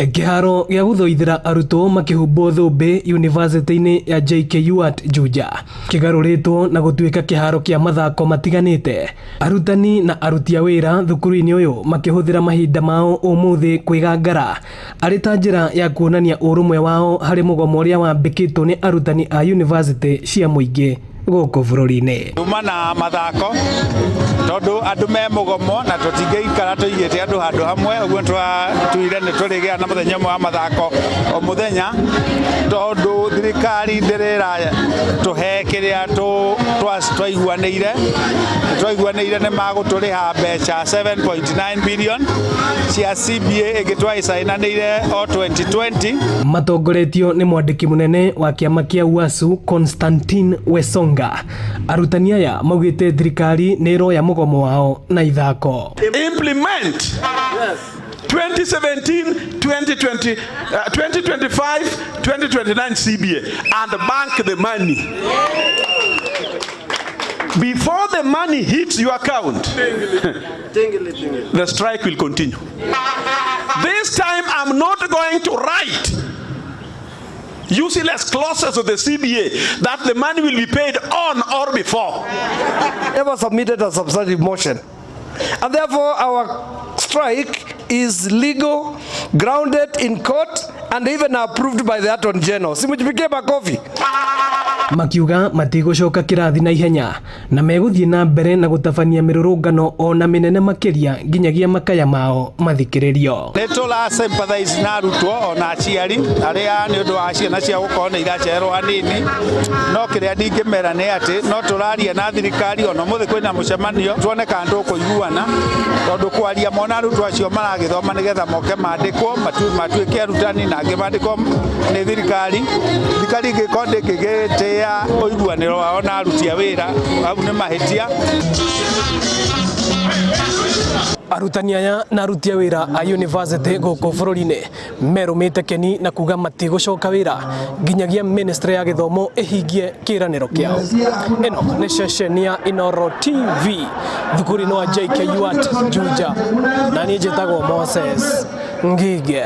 Kĩharo gĩa gũthoithĩra arutwo makĩhumbwo thũmbĩ yunivasĩtĩ-inĩ ya JKUAT Juja kĩgarũrĩtwo na gũtuĩka kĩharo kĩa mathako matiganĩte. Arutani na aruti a wĩra thukuru-inĩ ũyũ makĩhũthĩra mahinda mao ũmũthĩ kwĩgangara arĩ ta njĩra ya kuonania ũrũmwe wao harĩ mũgomo ũrĩa wambĩkĩtwo nĩ arutani a yunivasĩtĩ cia mũingĩ gũkũ bũrũri-inĩ. Tuma na mathako tondũ andũ me mũgomo na tũtingĩikara tũigĩte andũ handũ hamwe, ũguo twatuire nĩ tũrĩgĩa na mũthenya ũmwe wa mathako o mũthenya, tondũ thirikari ndĩrĩra tũhe kĩrĩa twaiguanĩire. Twaiguanĩire nĩ magũtũrĩha mbeca 7.9 billion cia CBA ĩngĩ twaĩcainanĩire o 2020. Matongoretio nĩ mwandĩki mũnene wa kĩama kĩa UASU Constantine Wesonga, arutani aya maugĩte thirikari nĩ ĩroya mũgomo wao na ithako. Implement 2017, 2020, 2025, 2029 CBA and bank the money. Before the money hits your account, the strike will continue. This time I'm not going to write useless clauses of the CBA that the money will be paid on or before. Never submitted a substantive motion. And therefore our strike is legal, grounded in court, and even approved by the Attorney General. Simujipigie makofi. Makiuga matigũcoka kĩrathi na ihenya na megũthiĩ na mbere na gũtabania mĩrũrũngano ona mĩnene makĩria nginyagia makaya mao mathikĩrĩrio. Nĩ tũra sympathize na arutwo ona aciari arĩa nĩ ũndũ wa ciana ciao gũkorwo nĩ iracererwo hanini, no kĩrĩa ndingĩmera nĩ atĩ no tũraria na thirikari ona ũmũthĩ kwĩna mũcemanio tuone kana tũkũiguana, tondũ kwaria mona arutwo acio maragĩthoma nĩgetha moke mandĩkwo matuĩke arutani na angĩ mandĩkwo nĩ thirikari. Thirikari ĩngĩkorwo ndĩngĩgĩtĩa ũiguanĩro wao na aruti a wĩra, hau nĩ mahĩtia. Arutani aya na aruti a wĩra a university gũkũ bũrũri-inĩ merũmĩte keni na kuga matigũcoka wĩra nginyagia ministry ya gĩthomo ĩhingie kĩranĩro kĩao. Ĩno nĩ ceceni ya Inooro TV thukuru-inĩ wa JKUAT Juja, na niĩ njĩtagwo Moses Ngige.